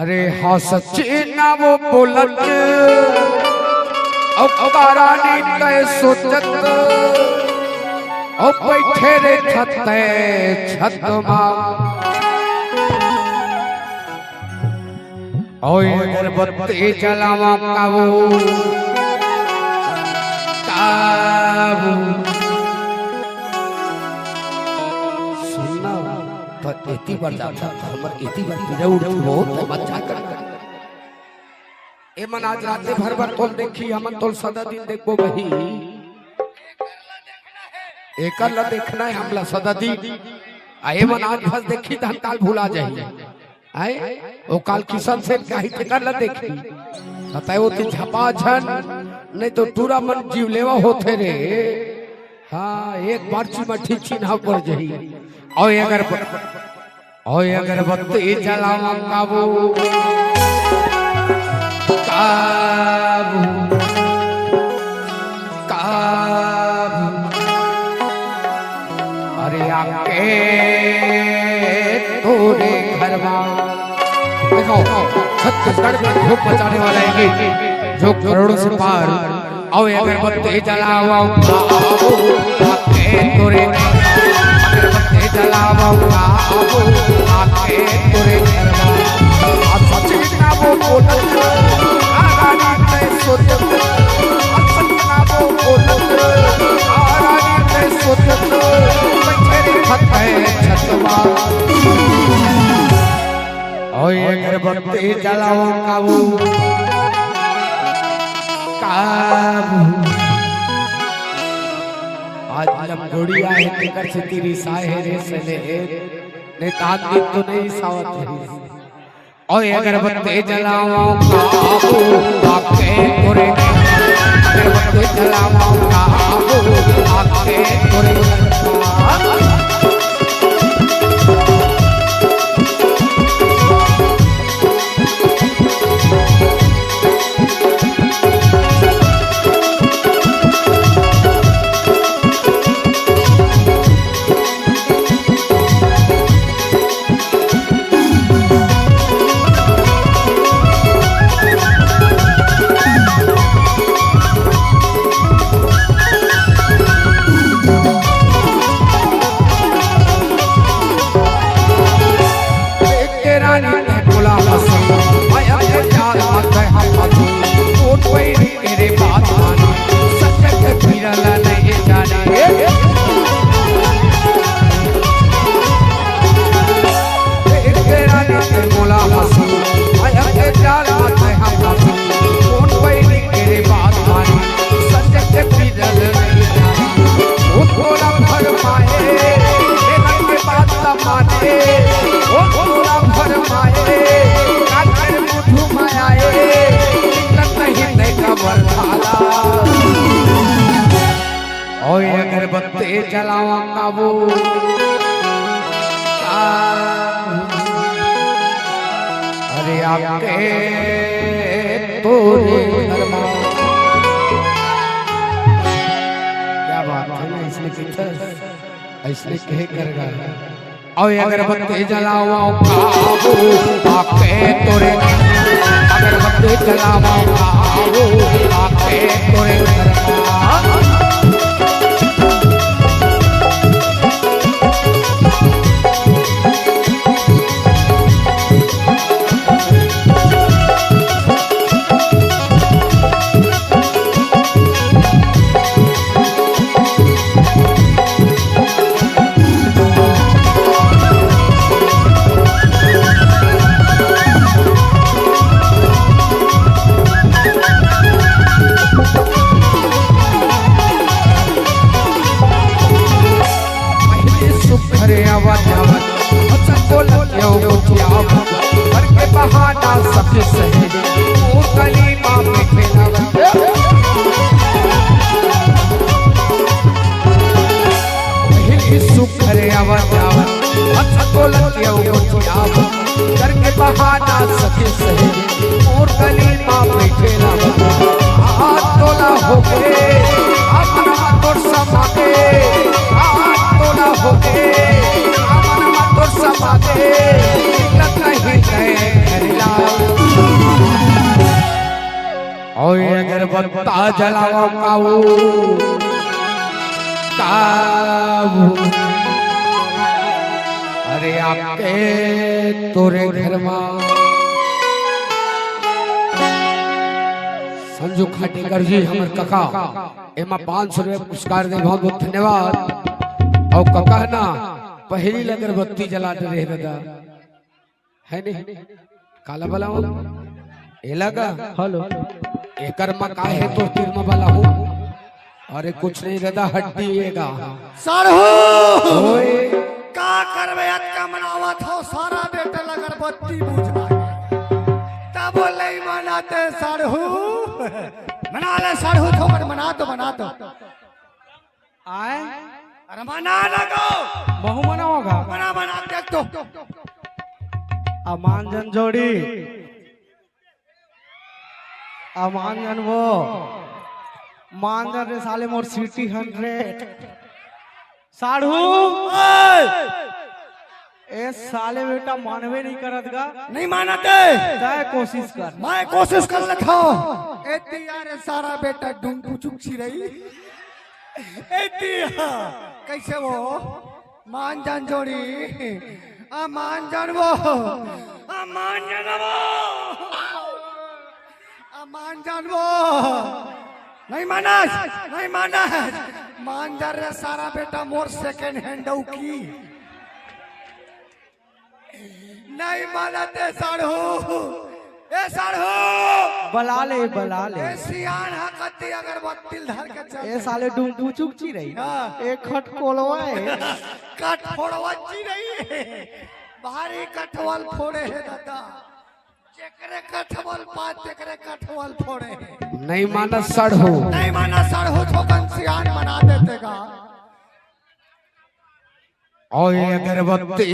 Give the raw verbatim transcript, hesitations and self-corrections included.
अरे हाँ सच्ची ना वो बोलत, अउ कारानी तय सोचत, अउ बैठे रे छत तय छत मा। अउ अगरबत्ती जलावा काबू, काबू। सुनना, त एती बार जाता, हमर एती बार पीरा उठबो, त मत जा कर। ए मन आज राते भर बर तोल देखी, हमन तोल सदा दिन देखबो बही। एकर ला देखना हे हमला सदा दिन। आ ए मन आज भर देखी, त हम काल भुला जाही। आय, ओ काल किशन सेठ काही तेकर ला देखी। बताए ओती झपा झन, नहीं तो टूरा मन जीव लेवा होथे रे। हाँ, एक बार चिमठी चिन्हा पड़ जाही। अउ अगर, अउ अगरबत्ती जलावा काबू, काबू, काबू। अरे आके तोरे घर मा। देखो, छत्तीसगढ़ में धूम मचाने वाला है ये, जो करोड़ों से पार। अउ अगरबत्ती जलावा काबू, आके तोरे, अगरबत्ती जलावा काबू, आके तोरे घर मा। आ सच्ची ना वो बोलत, आ रानी तय सोचत, आ सच्ची ना वो बोलत, आ रानी तय सोचत, बैठे रे छत तय छत मा। अउ अगरबत्ती जलावा काबू, काबू। आज लंगोड़ी आए, तेकर से तेरी साहे रे सले, नहीं तो आज दिन तो नहीं सावत रही। अउ अगरबत्ती जलावा काबू, आके तोरे। अगरबत्ती जलावा काबू, आके तोरे। तेरा नाम बोला हंसी, माया के जाल में गया हंसी, कोट पे तेरे बात मानी, सच के पीरा ला नहीं जाने। तेरा नाम बोला हंसी, माया के जाल में गया हंसी, कोट पे तेरे बात मानी, सच के पीरा ला नहीं जाने। वो थोड़ा भर पाए, मेरा के बात ना माने, वो थोड़ा भर पाए, काकर मुठू माया ए, निकलत नहीं तय कबर थाला। अउ अगरबत्ती जलावा काबू, काबू। अरे आके तोरे घर मा। क्या बात है ना, इसने कितना, इसने कहे कर गया। अउ अगरबत्ती जलावा काबू, आके तोरे। अगरबत्ती जलावा काबू, आके तोरे। पहले सुख घरे आवत आवत, अच्छा बोलत यो गोठियाव, घर के बहाना सखी सहेली, वो गली मा बैठे आवत। पहले सुख घरे आवत आवत, अच्छा बोलत यो गोठियाव, घर के बहाना सखी सहेली, मोर गली मा बैठे ला। आज तोला होके, अपन मा तोर समाते। आज तोला होके, अपन मा तोर समाते। निकलत नहीं तय घर ला। ओए अगरबत्ता जलावा काऊ, काऊ। अरे आके तोरे घर मा संजू खाटीकर जी हमर कका, एमा पाँच सौ रुपया पुरस्कार दे, बहुत बहुत धन्यवाद। अउ कका ना पहली अगरबत्ती जला दे रहे दादा, है नहीं? काला बलाओ, एला का? हेलो। एकर मा का हे तो तीर मा बलाओ। अरे कुछ नहीं दादा, हड्डी हे गा। साढ़ू! ओए। का करबे, अतका मनावत हो, सारा बेटा अगरबत्ती बुझा। तब बोले ही मनाते साढ़ू। मना ले साढ़ू, थोकन मना तो, मना तो। आए? अरे मना लगो। महू मना होगा। मना, मना, देख तो। अमान जन जोड़ी। अमान जन वो। मान जन रे साले मोर सिटी हंड्रेड। साढ़ू। ओए! ए साले बेटा मानबे नहीं करत गा। नहीं मानत हे। तय कोशिश कर। मैं कोशिश कर लेता हूँ। ए तिया रे सारा बेटा डुंगू चुक चिरई। ए तिया। कैसे वो? मान जान जोड़ी। अमान जान वो। अमान जान वो। अमान जान वो। नहीं मानस, नहीं मानस। मान जा रे सारा बेटा मोर सेकंड हैंड डौकी। नहीं मानत हे साढ़ू। ए साढ़ू। बला ले, बला ले। ए सियान हा कत्ती अगरबत्ती धर के चल। ए साले डुंगू चुक चिरई। हाँ। ए खटकोलवा हे। कट फोड़वा चिरई हे। भारी कठवल फोड़े हे दादा। जेकरे कठवल पा, तेकरे कठवल फोड़े हे। नहीं मानस साढ़ू। नहीं मानस साढ़ू, थोकन सियान बना देते गा। ओए अगरबत्ती